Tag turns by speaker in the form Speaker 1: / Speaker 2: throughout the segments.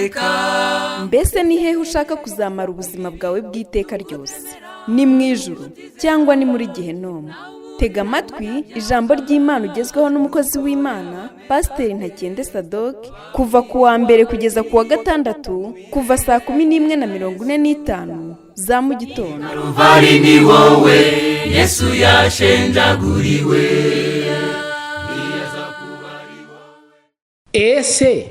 Speaker 1: Uwiteka.
Speaker 2: Mbese ni hehe ushaka kuzamara ubuzima bwawe bw'iteka ryose? Ni mu ijuru cyangwa ni muri Gehinomu? Tega amatwi ijambo ry'Imana ugezweho n'umukozi w'Imana, Pasiteri Ntakende Sadoke, kuva ku wa mbere kugeza ku wa gatandatu, kuva 11:45 za mu gitondo.
Speaker 1: Karuvari ni wowe Yesu yashenjaguriwe.
Speaker 3: Ese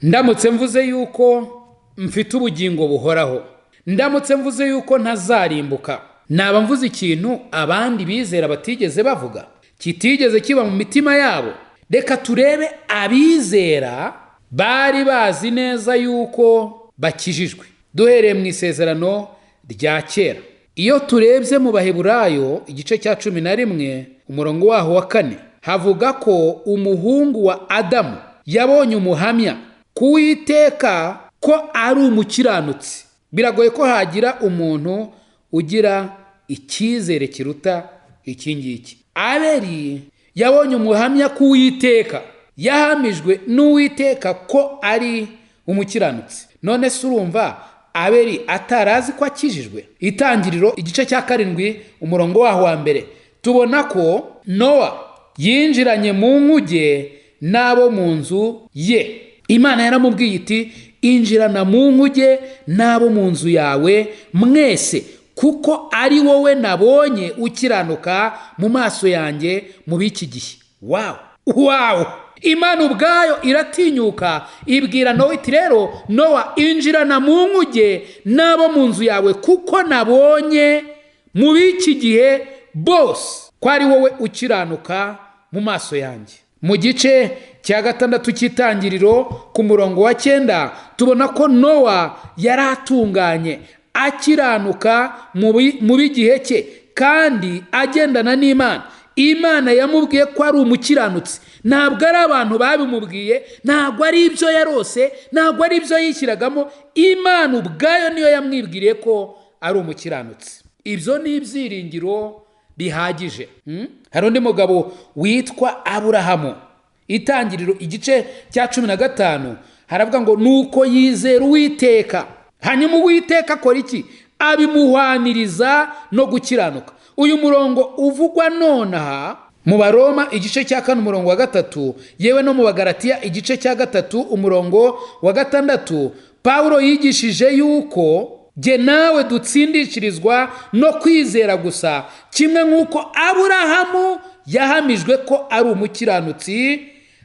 Speaker 3: ndamutse mvuze yuko mfite ubugingo buhoraho, ndamutse mvuze yuko ntazarimbuka, naba mvuze ikintu abandi bizera batigeze bavuga, kitigeze kiba mu mitima yabo? Reka turebe abizera bari bazi neza yuko bakijijwe, duhereye mu Isezerano rya Kera. Iyo turebye mu Baheburayo igice cya 11 umurongo waho wa 4, havuga ko umuhungu wa Adamu yabonye umuhamya ku Uwiteka ko ari umukiranutsi. Biragoye ko hagira umuntu ugira icyizere kiruta iki ngiki. Abeli yabonye umuhamya ku Uwiteka, yahamijwe n'Uwiteka ko ari umukiranutsi. None se urumva Abeli atarazi ko akijijwe? Itangiriro igice cya 7 umurongo waho wa 1, tubona ko Nowa yinjiranye mu nkuge n'abo mu nzu ye. Imana yaramubwiye iti: injirana mu nkuge n'abo mu nzu yawe mwese, kuko ari wowe nabonye ukiranuka mu maso yanjye mu b'iki gihe. Wow, wow! Imana ubwayo iratinyuka ibwira Nowa iti: rero Nowa, injirana mu nkuge n'abo mu nzu yawe, kuko nabonye mu b'iki gihe bose ko ari wowe ukiranuka mu maso yanjye. Mu gice cya 6 cy'Itangiriro ku murongo wa 9, tubona ko Nowa yari atunganye, akiranuka mu b'igihe cye, kandi agendana n'Imana. Imana yamubwiye ko ari umukiranutsi. Ntabwo ari abantu babimubwiye, ntabwo ari ibyo yarose, ntabwo ari ibyo yishyiragamo. Imana ubwayo niyo yamwibwiriye ko ari umukiranutsi. Ibyo ni ibyiringiro bihagije. Hari undi mugabo witwa Aburahamu. Itangiriro igice cya 15 haravuga ngo: nuko yizera Uwiteka. Hanyuma Uwiteka akora iki? Abimuhwaniriza no gukiranuka. Uyu murongo uvugwa nonaha mu Baroma igice cya 4 umurongo wa 3, yewe no mu Bagalatiya igice cya 3 umurongo wa 6, Pawulo yigishije yuko jye nawe dutsindishirizwa no kwizera gusa, kimwe nk'uko Aburahamu yahamijwe ko ari umukiranutsi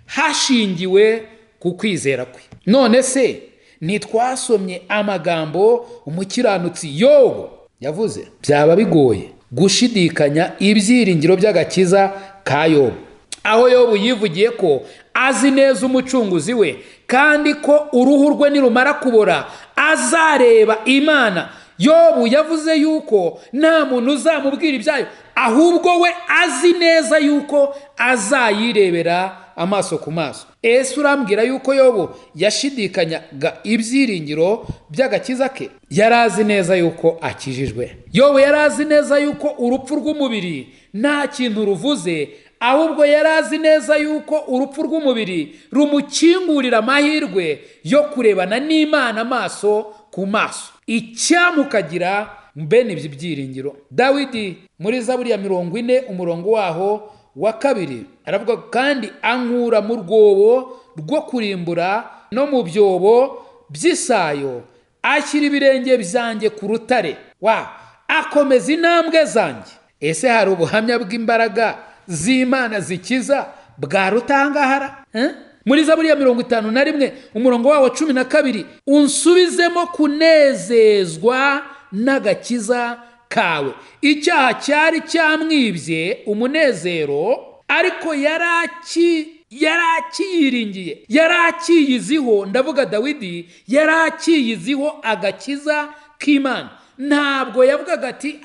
Speaker 3: hashingiwe ku kwizera kwe. None se ntitwasomye amagambo umukiranutsi Yobu yavuze? Byaba bigoye gushidikanya ibyiringiro by'agakiza ka Yobu, aho Yobu yivugiye ko azi neza umucunguzi we, kandi ko uruhu rwe nirumara kubora azareba Imana. Yobu yavuze yuko nta muntu uzamubwira ibyayo, ahubwo we azi neza yuko azayirebera amaso ku maso. Ese urambwira yuko Yobu yashidikanyaga ibyiringiro by'agakiza ke? Yari azi neza yuko akijijwe. Yobu yari azi neza yuko urupfu rw'umubiri nta kintu ruvuze, ahubwo yari azi neza yuko urupfu rw'umubiri rumukingurira amahirwe yo kurebana n'Imana amaso ku maso. Icyamukagira bene ibyo byiringiro. Dawidi muri Zaburi ya 40 umurongo waho wa 2 aravuga: kandi ankura mu rwobo rwo kurimbura no mu byobo by'isayo, ashyira ibirenge byanjye ku rutare, wa akomeza intambwe zanjye. Ese hari ubuhamya bw'imbaraga z'Imana zikiza bwa rutangahara? Muri Zaburi ya 51 umurongo wawo 12, unsubizemo kunezezwa n'agakiza kawe. Icyaha cyari cyamwibye umunezero, ariko yari akiyiringiye, yari akiyiziho. Ndavuga Dawidi, yari akiyiziho agakiza k'Imana. Ntabwo yavugaga ati: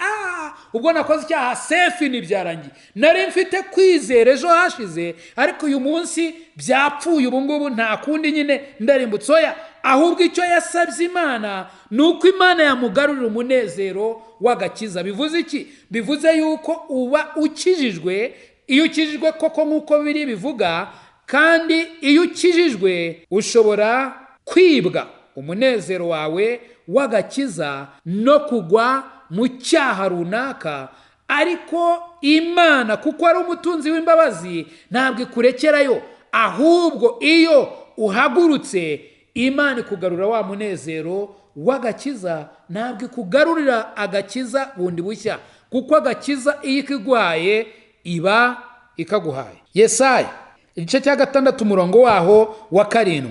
Speaker 3: ubwo nakoze icyaha sefi ntibyarangiye, nari mfite kwizera ejo hashize, ariko uyu munsi byapfuye, ubu ngubu nta kundi nyine ndarimbutse. Oya, ahubwo icyo yasabye Imana ni uko Imana yamugarurira umunezero w'agakiza. Bivuze iki? Bivuze yuko uba ukijijwe. Iyo ukijijwe koko nk'uko biri bivuga, kandi iyo ukijijwe ushobora kwibwa. umunezero wawe w'agakiza no kugwa mu cyaha runaka, ariko Imana kuko ari umutunzi w'imbabazi ntabwo ikurekerayo, ahubwo iyo uhagurutse Imana ikugarura wa munezero w'agakiza. Ntabwo ikugarurira agakiza bundi bushya, kuko agakiza iyo ikiguhaye iba ikaguhaye. Yesaya igice cya 6 umurongo waho wa 7,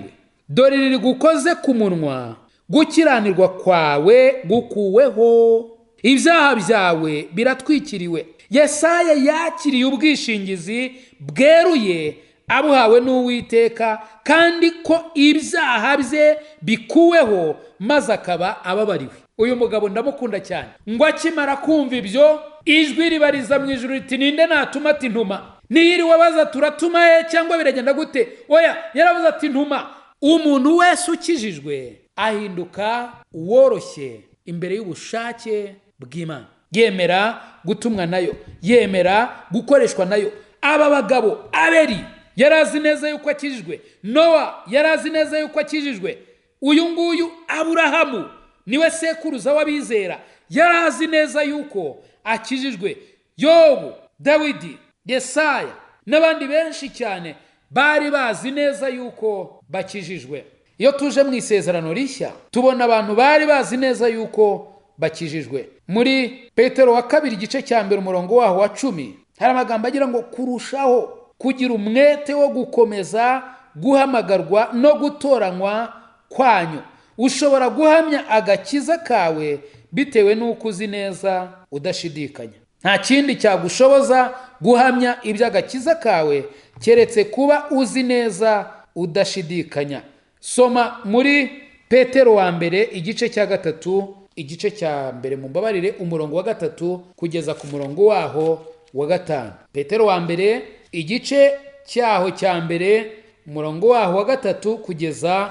Speaker 3: dore riri gukoze ku munwa, gukiranirwa kwawe gukuweho, ibyaha byawe biratwikiriwe. Yesaya yakiriye ubwishingizi bweruye abuhawe n'Uwiteka, kandi ko ibyaha bye bikuweho maze akaba ababariwe. Uyu mugabo ndamukunda cyane. Ngo akimara kumva ibyo, ijwi ribariza mu ijuru riti ninde natuma? Ati ntuma. Niyiriwe abaza turatuma he cyangwa biragenda gute? Oya, yaravuze ati ntuma. Umuntu wese ukijijwe ahinduka uworoshye imbere y'ubushake bw'Imana, yemera gutumwa nayo, yemera gukoreshwa nayo. Aba bagabo, Abeli yarazi neza yuko akijijwe, Nowa yarazi neza yuko akijijwe, uyu nguyu Aburahamu niwe sekuruza w'abizera yarazi neza yuko akijijwe, Yobu, Dawidi, Yesaya n'abandi benshi cyane bari bazi neza yuko bakijijwe. Iyo tuje mu isezerano rishya tubona abantu bari bazi neza yuko bakijijwe. Muri Petero wa 2 igice cya 1 umurongo waho wa 10 hari amagambo agira ngo kurushaho kugira umwete wo gukomeza guhamagarwa no gutoranywa kwanyu. Ushobora guhamya agakiza kawe bitewe n'uko uzi neza udashidikanya. Nta kindi cyagushoboza guhamya iby'agakiza kawe keretse kuba uzi neza udashidikanya. Soma muri Petero wa 1 igice cya 3, igice cya 1 mumbabarire, umurongo wa 3 kugeza ku murongo waho wa 5. Petero wa 1 igice cyaho cya 1 umurongo waho wa 3 kugeza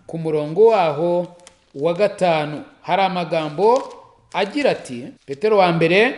Speaker 3: ku murongo waho wa 5. Hari amagambo agira ati, Petero wa 1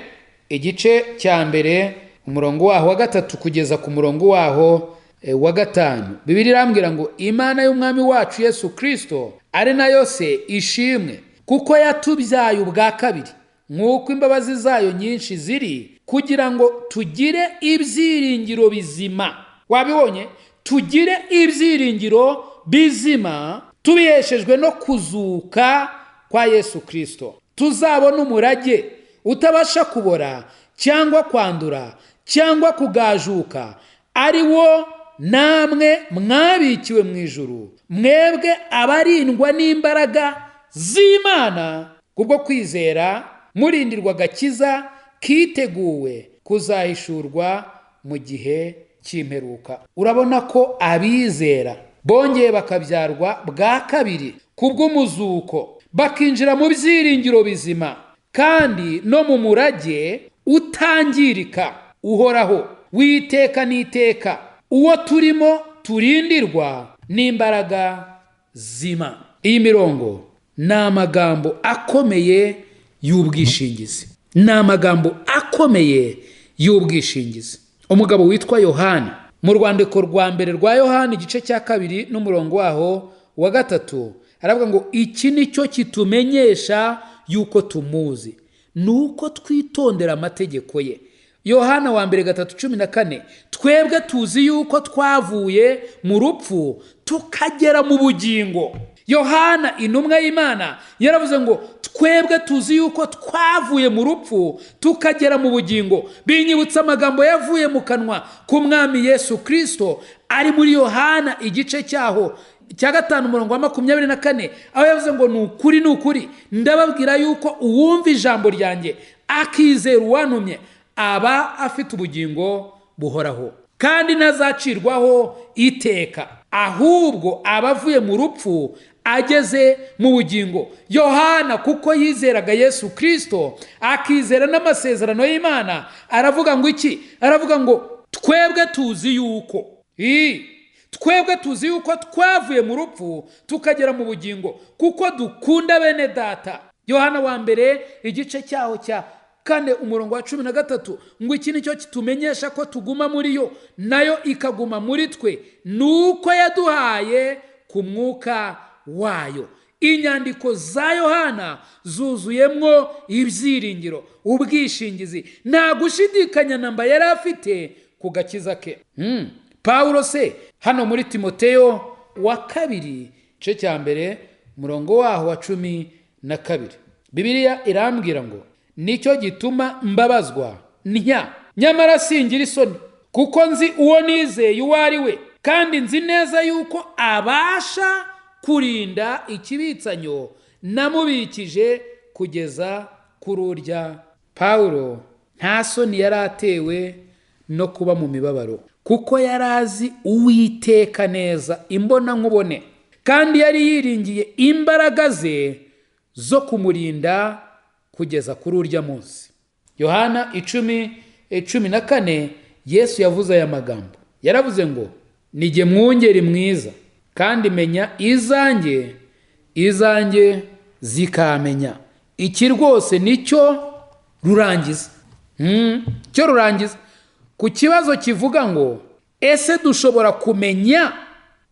Speaker 3: igice cya 1 umurongo waho wa 3 kugeza ku murongo waho wa 5. Bibiliya irambwira ngo Imana y'Umwami wacu Yesu Kristo ari nayo se ishimwe, kuko yatubyaye ubwa kabiri nk'uko imbabazi zayo nyinshi ziri, kugira ngo tugire ibyiringiro bizima. Wabibonye? Tugire ibyiringiro bizima tubiheshejwe no kuzuka kwa Yesu Kristo, tuzabona umurage utabasha kubora cyangwa kwandura cyangwa kugajuka, ari wo namwe mwabikiwe mu ijuru, mwebwe abarindwa n'imbaraga z'Imana kubwo kwizera, murindirwa agakiza kiteguwe kuzahishurwa mu gihe cy'imperuka. Urabona ko abizera bongeye bakabyarwa bwa kabiri kubw'umuzuko, bakinjira mu byiringiro bizima kandi no mu murage utangirika uhoraho witeka n'iteka, uwo turimo turindirwa n'imbaraga zima. Iyi mirongo ni amagambo akomeye y'ubwishingizi, ni amagambo akomeye y'ubwishingizi. Umugabo witwa Yohana, mu rwandiko rwa mbere rwa Yohana igice cya 2 n'umurongo waho wa 3, aravuga ngo iki nicyo kitumenyesha yuko tumuzi, nuko twitondera amategeko ye. Yohana wa mbere 3:14, twebwe tuzi yuko twavuye mu rupfu tukagera mu bugingo. Yohana intumwa y'Imana yaravuze ngo twebwe tuzi yuko twavuye mu rupfu tukagera mu bugingo. Binyibutsa amagambo yavuye mu kanwa k'Umwami Yesu Kristo ari muri Yohana igice cyaho cya 5 umurongo wa 24, aho yavuze ngo ni ukuri ndababwira yuko uwumva ijambo ryanjye akizera uwantumye aba afite ubugingo buhoraho, kandi ntazacirwaho iteka, ahubwo aba avuye mu rupfu ageze mu bugingo. Yohana kuko yizeraga Yesu Kristo akizera n'amasezerano y'Imana, aravuga ngo iki? Aravuga ngo twebwe tuzi yuko twebwe tuzi yuko twavuye mu rupfu tukagera mu bugingo, kuko dukunda bene data. Yohana wa mbere igice cyaho cya 4 umurongo wa 13, ngo iki nicyo kitumenyesha ko tuguma muri yo nayo ikaguma muri twe, nuko yaduhaye ku mwuka wayo. Inyandiko za Yohana zuzuyemwo ibyiringiro, ubwishingizi, nta gushidikanya namba yari afite ku gakiza ke. Pawulo se hano muri Timoteyo wa kabiri igice cya 1 umurongo waho wa 12, Bibiliya irambwira ngo nicyo gituma mbabazwa ntya, nyamara singira isoni, kuko nzi uwo nizeye uwo ari we, kandi nzi neza yuko abasha kurinda ikibitsanyo namubikije kugeza kuri urya. Pawulo nta soni yari atewe no kuba mu mibabaro, kuko yari azi Uwiteka neza imbona nkubone, kandi yari yiringiye imbaraga ze zo kumurinda kugeza kuri urya munsi. Yohana 10:14 Yesu yavuze aya magambo, yaravuze ngo nijye mwungeri mwiza, kandi menya izanjye, izanjye zikamenya. Iki rwose nicyo rurangiza, cyo rurangiza ku kibazo kivuga ngo ese dushobora kumenya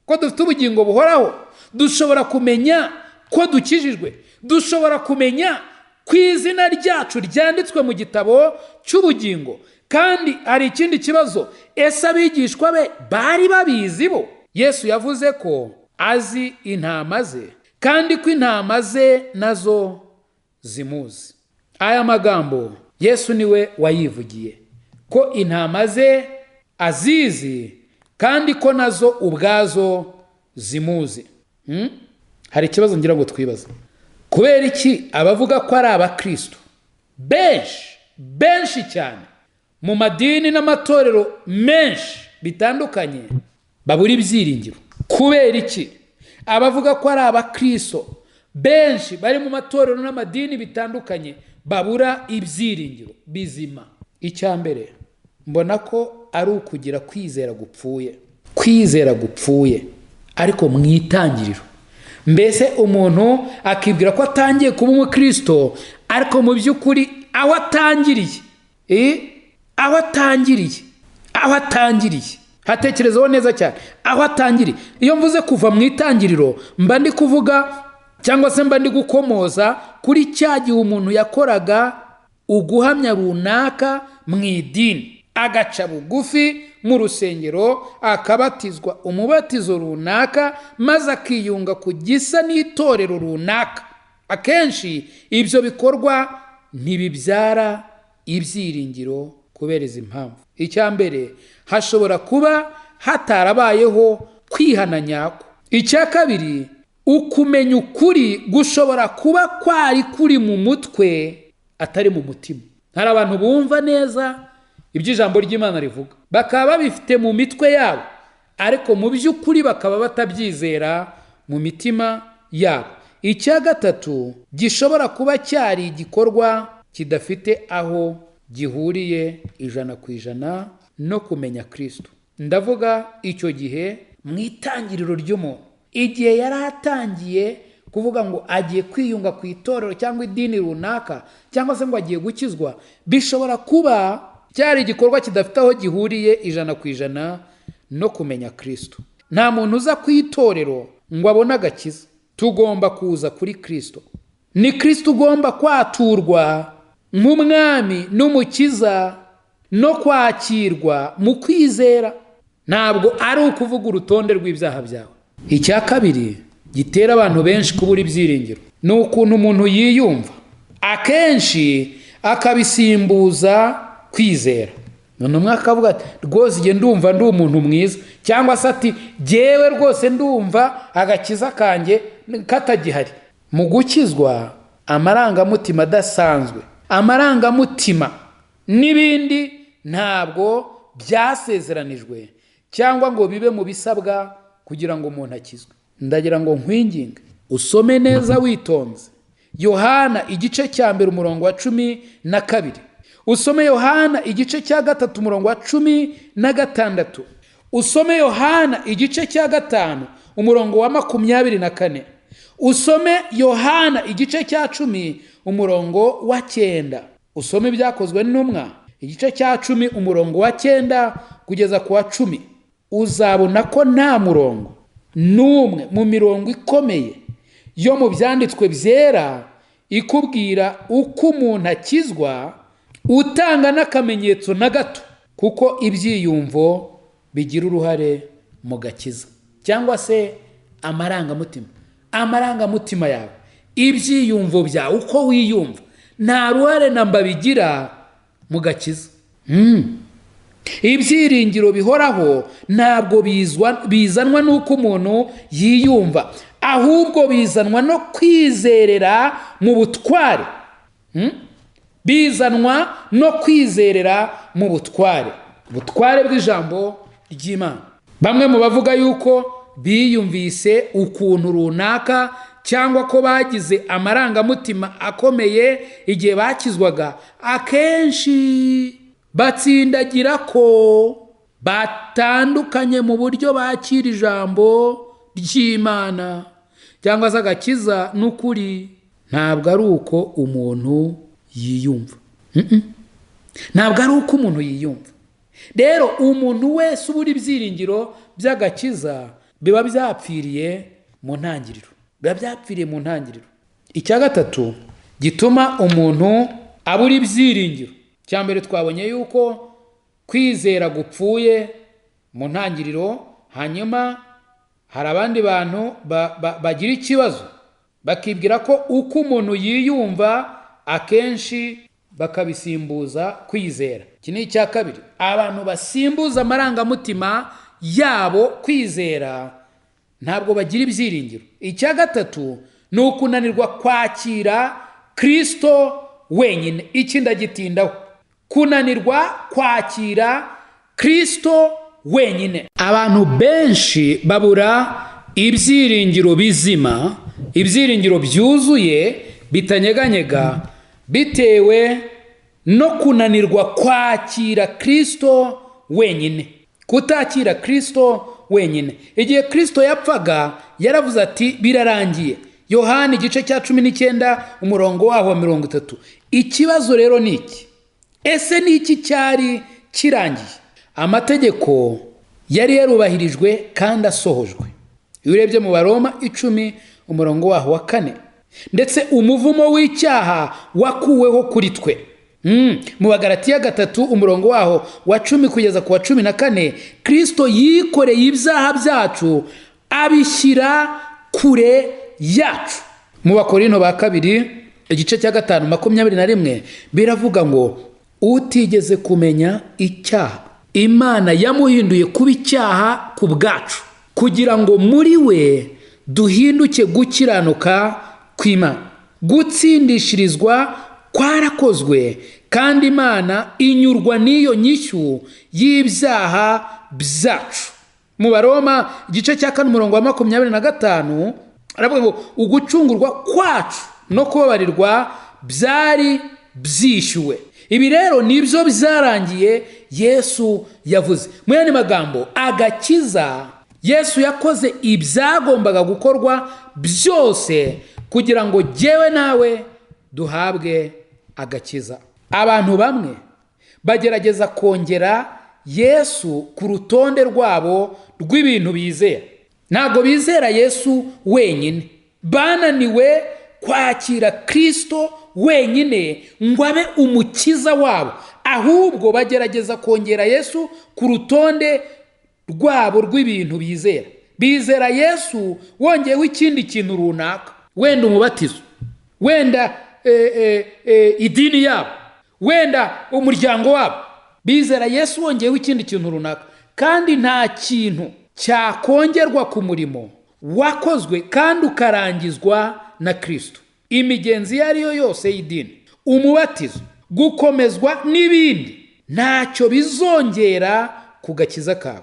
Speaker 3: ko dufite ubugingo buhoraho? Dushobora kumenya ko dukijijwe? Dushobora kumenya ku izina ryacu ryanditswe mu gitabo cy'ubugingo? Kandi hari ikindi kibazo, ese abigishwa be bari babizi bo? Yesu yavuze ko azi intama ze, kandi ko intama ze nazo zimuzi. Aya magambo Yesu niwe wayivugiye, ko intama ze azizi kandi ko nazo ubwazo zimuzi. Hari ikibazo ngira ngo twibaze. Kubera iki abavuga ko ari abakristo benshi benshi cyane mu madini n'amatorero menshi bitandukanye babura ibyiringiro? Kubera iki abavuga ko ari abakristo benshi bari mu matorero n'amadini bitandukanye babura ibyiringiro bizima? Icya mbere mbona ko ari ukugira kwizera gupfuye, kwizera gupfuye ariko mu itangiriro. Mbese umuntu akibwira ko atangiye kuba umukristo, ariko mu by'ukuri aho atangiriye, aho atangiriye, aho atangiriye, hatekerezeho neza cyane aho atangiriye. Iyo mvuze kuva mu itangiriro mba ndi kuvuga cyangwa se mba ndi gukomoza kuri cya gihe umuntu yakoraga uguhamya runaka mu idini, agaca bugufi mu rusengero, akabatizwa umubatizo runaka, maze akiyunga ku gisa n'itorero runaka. Akenshi ibyo bikorwa ntibibyara ibyiringiro kubera izi mpamvu. Icya mbere, hashobora kuba hatarabayeho kwihana nyako. Icya kabiri, ukumenya ukuri gushobora kuba kwari kuri mu mutwe atari mu mutima. Hari abantu bumva neza ibyo ijambo ry'Imana rivuga, bakaba babifite mu mitwe yabo, ariko mu by'ukuri bakaba batabyizera mu mitima yabo. Icya gatatu, gishobora kuba cyari igikorwa kidafite aho gihuriye 100% no kumenya Kristo. Ndavuga icyo gihe mu itangiriro ry'umuntu, igihe yari atangiye kuvuga ngo agiye kwiyunga ku itorero cyangwa idini runaka, cyangwa se ngo agiye gukizwa, bishobora kuba cyari igikorwa kidafite aho gihuriye 100% no kumenya Kristo. Nta muntu uza ku itorero ngo abone agakiza. Tugomba kuza kuri Kristo. Ni Kristo ugomba kwaturwa nk'umwami n'umukiza no kwakirwa mu kwizera. Ntabwo ari ukuvuga urutonde rw'ibyaha byawe. Icya kabiri gitera abantu benshi kubura ibyiringiro ni ukuntu umuntu yiyumva, akenshi akabisimbuza kwizera. None umwe akavuga ati rwose igihe ndumva ndi umuntu mwiza, cyangwa se ati jyewe rwose ndumva agakiza kanjye katagihari. Mu gukizwa amarangamutima adasanzwe, amarangamutima n'ibindi ntabwo byasezeranijwe cyangwa ngo bibe mu bisabwa kugira ngo umuntu akizwe. Ndagira ngo nkwinginge usome neza witonze Yohana igice cya 1 umurongo wa 12, usome Yohana igice cya 3 umurongo wa 16, usome Yohana igice cya 5 umurongo wa 24, usome Yohana igice cya 10 umurongo wa 9, usome Ibyakozwe n'Intumwa igice cya 10 umurongo wa 9 kugeza ku wa 10. Uzabona ko nta murongo n'umwe mu mirongo ikomeye yo mu byanditswe byera ikubwira uko umuntu akizwa, utanga n'akamenyetso na gato, kuko ibyiyumvo bigira uruhare mu gakiza, cyangwa se amarangamutima. Amarangamutima yawe, ibyiyumvo byawe, uko wiyumva, nta ruhare na mba bigira mu gakiza. Ibyiringiro bihoraho ntabwo bizanwa n'uko umuntu yiyumva, ahubwo bizanwa no kwizerera mu butware. Bizanwa no kwizerera mu butware, ubutware bw'ijambo ry'Imana. Bamwe mu bavuga yuko biyumvise ukuntu runaka cyangwa ko bagize amarangamutima akomeye igihe bakizwaga, akenshi batsindagira ko batandukanye mu buryo bakira ijambo ry'Imana cyangwa se agakiza n'ukuri. Ntabwo ari uko umuntu yiyumva, ntabwo ari uko umuntu yiyumva. Rero umuntu wese ubura ibyiringiro by'agakiza biba byapfiriye mu ntangiriro, biba byapfiriye mu ntangiriro. Icya gatatu gituma umuntu abura ibyiringiro, cya mbere twabonye yuko kwizera gupfuye mu ntangiriro. Hanyuma hari abandi bantu bagira ikibazo bakibwira ko uko umuntu yiyumva akenshi bakabisimbuza kwizera. Iki ni icya kabiri, abantu basimbuza amarangamutima yabo kwizera ntabwo bagira ibyiringiro. Icya gatatu ni ukunanirwa kwakira Kristo wenyine. Iki ndagitindaho, kunanirwa kwakira Kristo wenyine. Abantu benshi babura ibyiringiro bizima, ibyiringiro byuzuye bitanyeganyega, bitewe no kunanirwa kwakira Kristo wenyine, kutakira Kristo wenyine. Igihe Kristo yapfaga yaravuze ati birarangiye, Yohana igice cya 19 umurongo waho wa 30. Ikibazo rero ni iki: ese ni iki cyari kirangiye? Amategeko yari yarubahirijwe kandi asohojwe. Iyo urebye mu Baroma 10 umurongo waho wa 4, ndetse umuvumo w'icyaha wakuweho kuri twe. Mu Bagalatiya 3 umurongo waho wa 10 kugeza ku wa 14, Kristo yikoreye ibyaha byacu abishyira kure yacu. Mu Bakorinto ba kabiri igice cya 5 21 biravuga ngo utigeze kumenya icyaha, Imana yamuhinduye kuba icyaha ku bwacu, kugira ngo muri we duhinduke gukiranuka kw'Imana. Gutsindishirizwa kwarakozwe, kandi Imana inyurwa n'iyo nyishyu y'ibyaha byacu. Mu Baroma igice cya 4 umurongo wa 25 aravuga ngo ugucungurwa kwacu no kubabarirwa byari byishyuwe. Ibi rero nibyo byarangiye Yesu yavuze. Mu yandi magambo, agakiza Yesu yakoze ibyagombaga gukorwa byose kugira ngo jyewe nawe duhabwe agakiza. Abantu bamwe bagerageza kongera Yesu ku rutonde rwabo rw'ibintu bizera. Ntabwo bizera Yesu wenyine, bananiwe kwakira Kristo wenyine ngo abe umukiza wabo, ahubwo bagerageza kongera Yesu ku rutonde rwabo rw'ibintu bizera. Bizera Yesu wongeyeho ikindi kintu runaka, wenda umubatizo, wenda idini yabo, wenda umuryango wabo. Bizera Yesu wongeyeho ikindi kintu runaka, kandi nta kintu cyakongerwa ku murimo wakozwe kandi ukarangizwa na Kristo. Imigenzi iyo ari yo yose y'idini, umubatizo, gukomezwa n'ibindi, ntacyo bizongera ku gakiza kawe.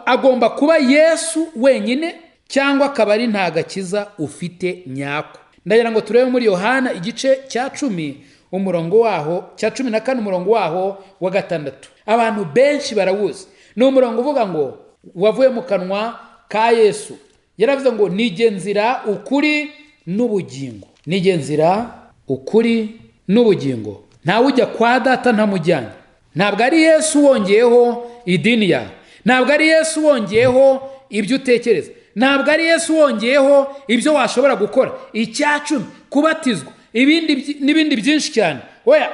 Speaker 3: Agomba kuba Yesu wenyine cyangwa akaba ari nta gakiza ufite nyako. Ndagira ngo turebe muri Yohana igice cya 10 umurongo waho cya 14 umurongo waho wa 6. Abantu benshi barawuzi. Ni umurongo uvuga ngo wavuye mu kanwa ka Yesu. Yaravuze ngo nige nzira, ukuri n'ubugingo. Nige nzira, ukuri n'ubugingo. Ntawe ujya kwa data ntamujyanye. Ntabwo ari Yesu wongeyeho idini yawe, ntabwo ari Yesu wongeyeho ibyo utekereza, Ntabwo ari Yesu wongeyeho ibyo washobora gukora, 10, kubatizwa, ibindi n'ibindi byinshi cyane. Oya,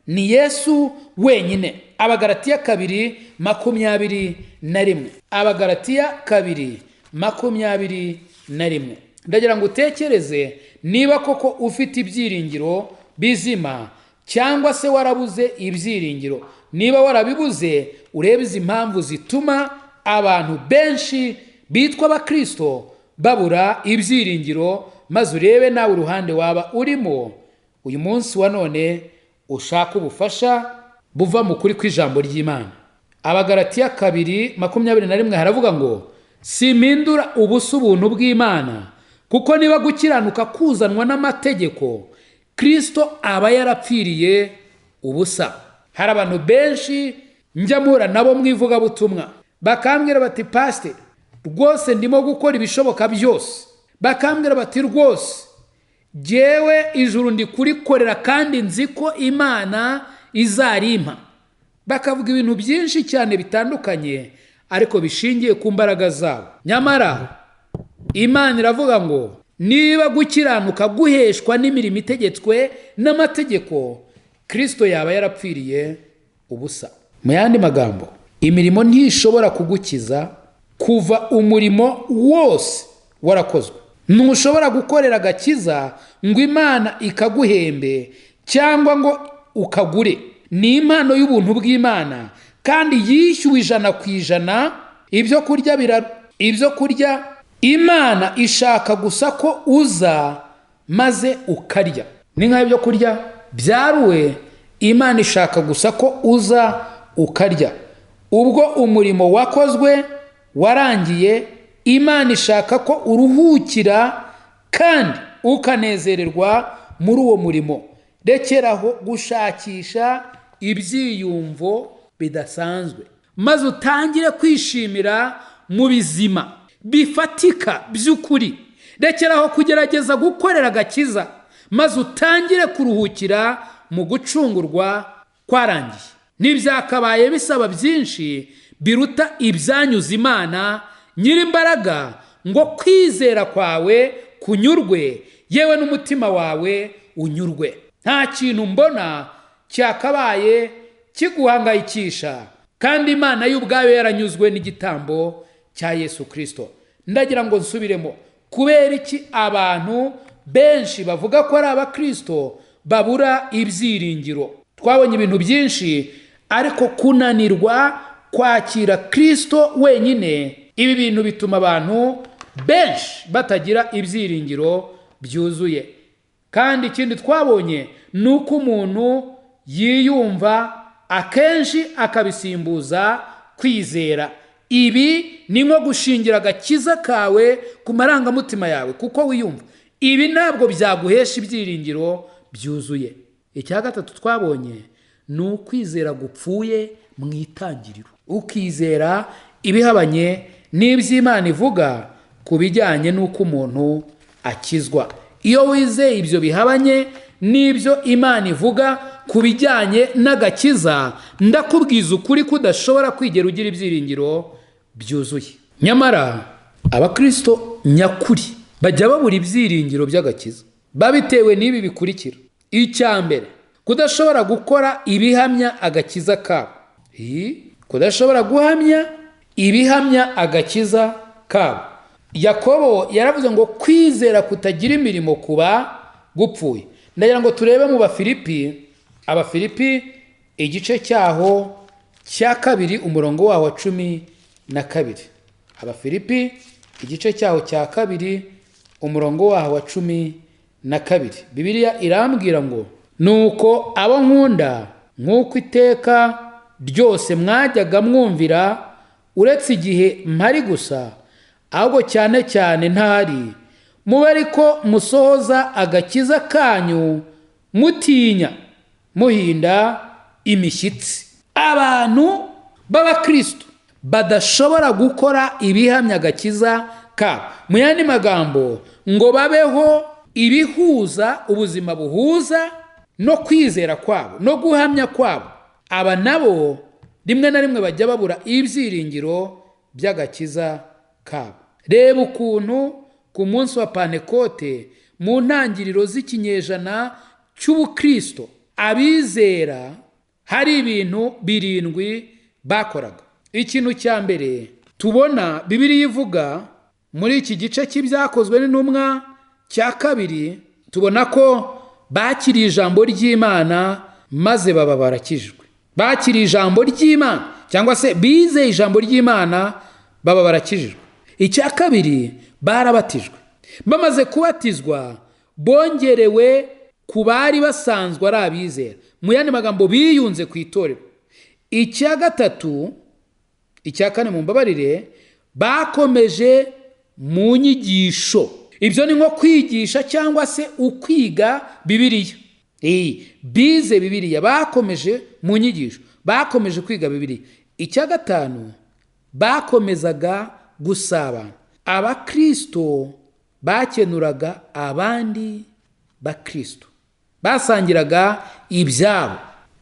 Speaker 3: ni Yesu wenyine. Abagalatiya 2:21. Abagalatiya 2:21. Ndagira ngo utekereze niba koko ufite ibyiringiro bizima cyangwa se warabuze ibyiringiro. Niba warabibuze, urebe izi mpamvu zituma abantu benshi bitwa abakristo babura ibyiringiro, maze urebe nawe uruhande waba urimo uyu munsi wa none, ushaka ubufasha buva mu kuri kw'ijambo ry'Imana. Abagalatiya 2:21 haravuga ngo simpindura ubusa ubuntu bw'Imana, kuko niba gukiranuka kuzanwa n'amategeko, Kristo aba yarapfiriye ubusa. Hari abantu benshi njya mpura nabo mu ivugabutumwa bakambwira bati pasiteri rwose ndimo gukora ibishoboka byose, bakambwira bati rwose jyewe ijuru ndi kurikorera kandi nzi ko Imana izarimpa. Bakavuga ibintu byinshi cyane bitandukanye ariko bishingiye ku mbaraga zabo. Nyamara Imana iravuga ngo niba gukiranuka guheshwa n'imirimo itegetswe n'amategeko, Kristo yaba yarapfiriye ubusa. Mu yandi magambo, imirimo ntishobora kugukiza kuva umurimo wose warakozwe. Ntushobora gukorera agakiza ngo Imana ikaguhembe cyangwa ngo ukagure. Ni impano y'ubuntu bw'Imana kandi yishyuwe 100%. Ibyo kurya Imana ishaka gusa ko uza maze ukarya. Ni nka ibyo kurya byaruwe, Imana ishaka gusa ko uza ukarya. Ubwo umurimo wakozwe warangiye, Imana ishaka ko uruhukira kandi ukanezererwa muri uwo murimo. Rekeraho gushakisha ibyiyumvo bidasanzwe, maze utangire kwishimira mu bizima bifatika by'ukuri. Rekeraho kugerageza gukorera agakiza, maze utangire kuruhukira mu gucungurwa kwarangiye. Ntibyakabaye bisaba byinshi biruta ibyanyuze Imana nyirimbaraga ngo kwizera kwawe kunyurwe, yewe n'umutima wawe unyurwe. Nta kintu mbona cyakabaye kiguhangayikisha, kandi Imana y'ubwayo yaranyuzwe n'igitambo cya Yesu Kristo. Ndagira ngo nsubiremo, kubera iki abantu benshi bavuga ko ari abakristo babura ibyiringiro? Twabonye ibintu byinshi, ariko kunanirwa kwakira Kristo wenyine, ibi bintu bituma abantu benshi batagira ibyiringiro byuzuye. Kandi ikindi twabonye ni uko umuntu yiyumva akenshi akabisimbuza kwizera. Ibi ni nko gushingira agakiza kawe ku marangamutima yawe kuko wiyumva. Ibi ntabwo byaguhesha ibyiringiro byuzuye. Icya gatatu twabonye ni ukwizera gupfuye mu itangiriro. Ukizera ibihabanye n'iby'Imana ivuga ku bijyanye n'uko umuntu akizwa. Iyo wizeye ibyo bihabanye n'ibyo Imana ivuga ku bijyanye n'agakiza, ndakubwiza ukuri ko udashobora kwigera ugira ibyiringiro byuzuye. Nyamara abakristo nyakuri bajya babura ibyiringiro by'agakiza babitewe n'ibi bikurikira. Icya mbere, kudashobora gukora ibihamya agakiza kabo. Kudashobora guhamya ibihamya agakiza kabo. Yakobo yaravuze ngo kwizera kutagira imirimo kuba gupfuye. Ndagira ngo turebe mu Bafilipi, Abafilipi igice cyaho cya 2 umurongo waho wa 12. Abafilipi igice cyaho cya 2 umurongo waho wa 12. Bibiliya irambwira ngo nuko abo nkunda nk'uko iteka ryose mwajyaga mwumvira, uretse igihe mpari gusa, ahubwo cyane cyane ntari, mube ariko musohoza agakiza kanyu mutinya muhinda imishyitsi. Abantu b'abakristo badashobora gukora ibihamya agakiza kabo, mu yandi magambo ngo babeho ibihuza ubuzima buhuza no kwizera kwabo no guhamya kwabo, aba nabo rimwe na rimwe bajya babura ibyiringiro by'agakiza kabo. Reba ukuntu ku munsi wa Pantekote mu ntangiriro z'ikinyejana cy'ubukristo abizera hari ibintu 7 bakoraga. Ikintu cya mbere tubona Bibiliya ivuga muri iki gice cy'ibyakozwe n'intumwa cya 2, tubona ko bakiriye ijambo ry'Imana maze baba barakijwe. Bakiriye ijambo ry'Imana cyangwa se bizeye ijambo ry'Imana baba barakijijwe. Icya 2, barabatijwe. Bamaze kubatizwa bongerewe ku bari basanzwe ari abizera, mu yandi magambo biyunze ku itorero. Icya 3, icya 4 mumbabarire, bakomeje mu nyigisho. Ibyo ni nko kwigisha cyangwa se ukwiga Bibiliya. Bize Bibiliya, bakomeje mu nyigisho, bakomeje kwiga Bibiliya. Icya 5, bakomezaga gusabana. Abakristo bakenuraga abandi bakristo, basangiraga ibyabo.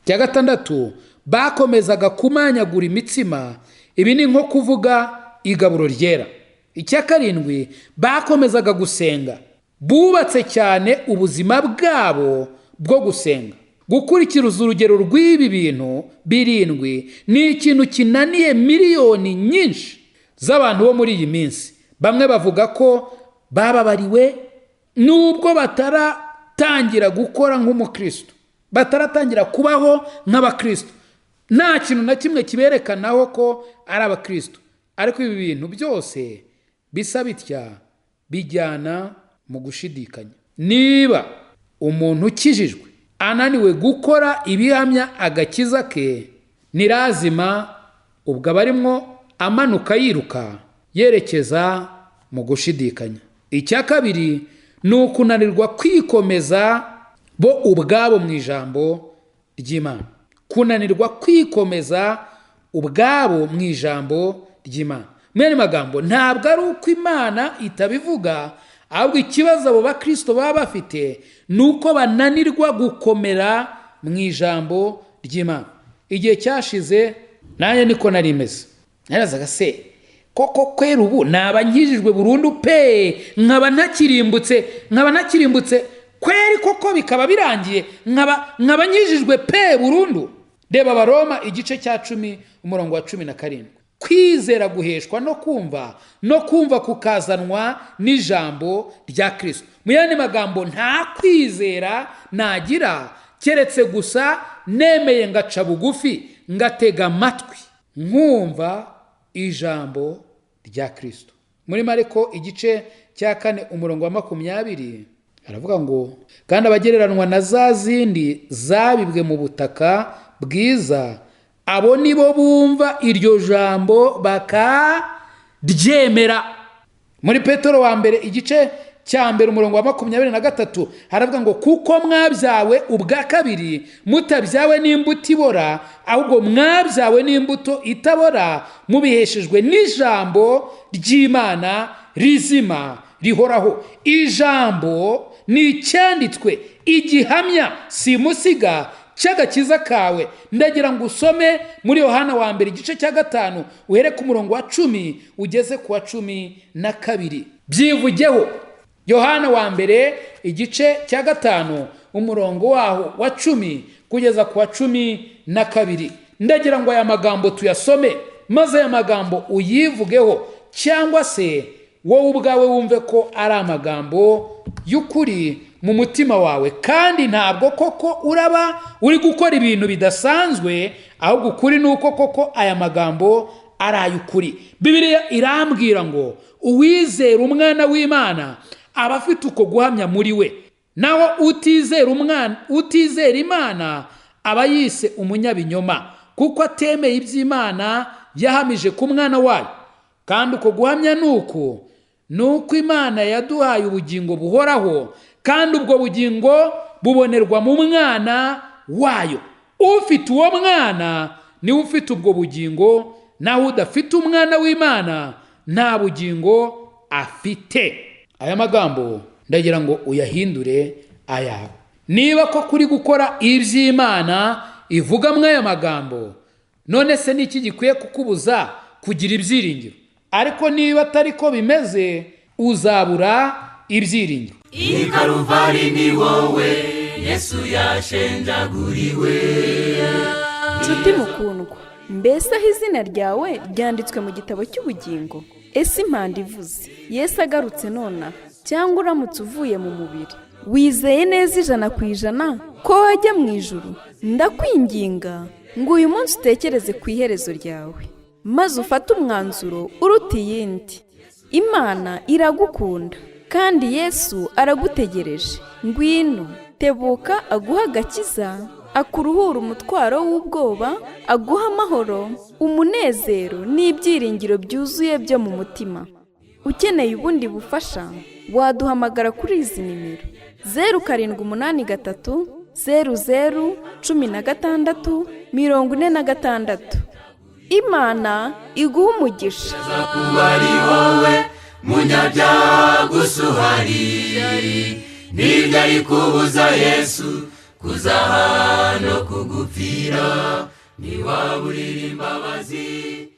Speaker 3: Icya 6, bakomezaga kumanyagura imitsima. Ibi ni nko kuvuga igaburo ryera. Icya 7, bakomezaga gusenga. Bubatse cyane ubuzima bwabo bwo gusenga. Gukurikiza urugero rw'ibi bintu 7 ni ikintu kinaniye miliyoni nyinshi z'abantu bo muri iyi minsi. Bamwe bavuga ko bababariwe nubwo bataratangira gukora nk'umukristo, bataratangira kubaho nk'abakristo. Nta kintu na kimwe kiberekanaho ko ari abakristo. Ariko ibi bintu byose bisa bitya bijyana mu gushidikanya. Niba umuntu ukijijwe ananiwe gukora ibihamya agakiza ke, ni lazima ubwo abarimwo amanuka yiruka yerekeza mu gushidikanya. Icya 2 ni ukunanirwa kwikomeza bo ubwabo mu ijambo ry'Imana. Kunanirwa kwikomeza ubwabo mu ijambo ry'Imana. Mwene magambo, ntabwo ari uko Imana itabivuga, ahubwo ikibazo abo bakristo baba bafite ni uko bananirwa gukomera mu ijambo ry'Imana. Igihe cyashize nanjye niko nari meze. Narazaga se koko kwera ubu naba nkijijwe burundu pe, nkaba ntakirimbutse kweri koko bikaba birangiye, nkaba nkijijwe pe burundu. Reba Abaroma igice cya 10 umurongo wa 17. Kwizera guheshwa no kumva, no kumva kukazanwa n'ijambo rya Kristo. Mu yandi magambo, nta kwizera nagira keretse gusa nemeye ngaca bugufi ngatega amatwi nkumva ijambo rya Kristo. Muri Mariko igice cya 4 umurongo wa 20 aravuga ngo kandi abagereranwa na za zindi zabibwe mu butaka bwiza, abo nibo bumva iryo jambo bakaryemera. Muri Petero wa mbere igice cya 1 umurongo wa 23 haravuga ngo kuko mwabyawe ubwa kabiri, mutabyawe n'imbuto ibora, ahubwo mwabyawe n'imbuto itabora, mubiheshejwe n'ijambo ry'Imana rizima rihoraho. Ijambo ni icyanditswe, igihamya simusiga cy'agakiza kawe. Ndagira ngo usome muri Yohana wa mbere igice cya 5 uhere ku murongo wa 10 ugeze ku wa 12. Byivugeho. Yohana wa mbere igice cya 5 umurongo waho wa 10 kugeza ku wa 12. Ndagira ngo aya magambo tuyasome, maze aya magambo uyivugeho, cyangwa se wowe ubwawe wumve ko ari amagambo y'ukuri mu mutima wawe, kandi ntabwo koko uraba uri gukora ibintu bidasanzwe, ahubwo ukuri nuko koko aya magambo ari ay'ukuri. Bibiliya irambwira ngo uwizera umwana w'Imana aba afite uko guhamya muri we, naho utizera umwana, utizera Imana aba yise umunyabinyoma, kuko atemeye iby'Imana yahamije ku mwana wayo. Kandi uko guhamya nuko nuko Imana yaduhaye ubugingo buhoraho, kandi ubwo bugingo bubonerwa mu mwana wayo. Ufite uwo mwana niwe ufite ubwo bugingo, naho udafite umwana w'Imana nta bugingo afite. Aya magambo ndagira ngo uyahindure ayawe. Niba ko kuri gukora iby'Imana ivuga mw'aya magambo, none se niki gikwiye kukubuza kugira ibyiringiro? Ariko niba atari ko bimeze, uzabura ibyiringiro.
Speaker 1: I Karuvari ni wowe Yesu yashenjaguriwe.
Speaker 2: Nshuti mukundwa, mbese aho izina ryawe ryanditswe mu gitabo cy'ubugingo? Ese impanda ivuze Yesu agarutse nonaha, cyangwa uramutse uvuye mu mubiri, wizeye neza 100% ko wajya mu ijuru? Ndakwinginga ngo uyu munsi utekereze ku iherezo ryawe, maze ufate umwanzuro uruta iyindi. Imana iragukunda kandi Yesu aragutegereje. Ngwino, tebuka aguhe agakiza, akuruhura umutwaro w'ubwoba, aguha amahoro, umunezero n'ibyiringiro byuzuye byo mu mutima. Ukeneye ubundi bufasha, waduhamagara kuri izi nimero: 0783 00 16 46. Imana iguha umugisha.
Speaker 1: Kuba ari wowe munyabyaha gusa uhari, nibyo ari kubuza Yesu kuzaha no kugupfira, ntiwaburira imbabazi.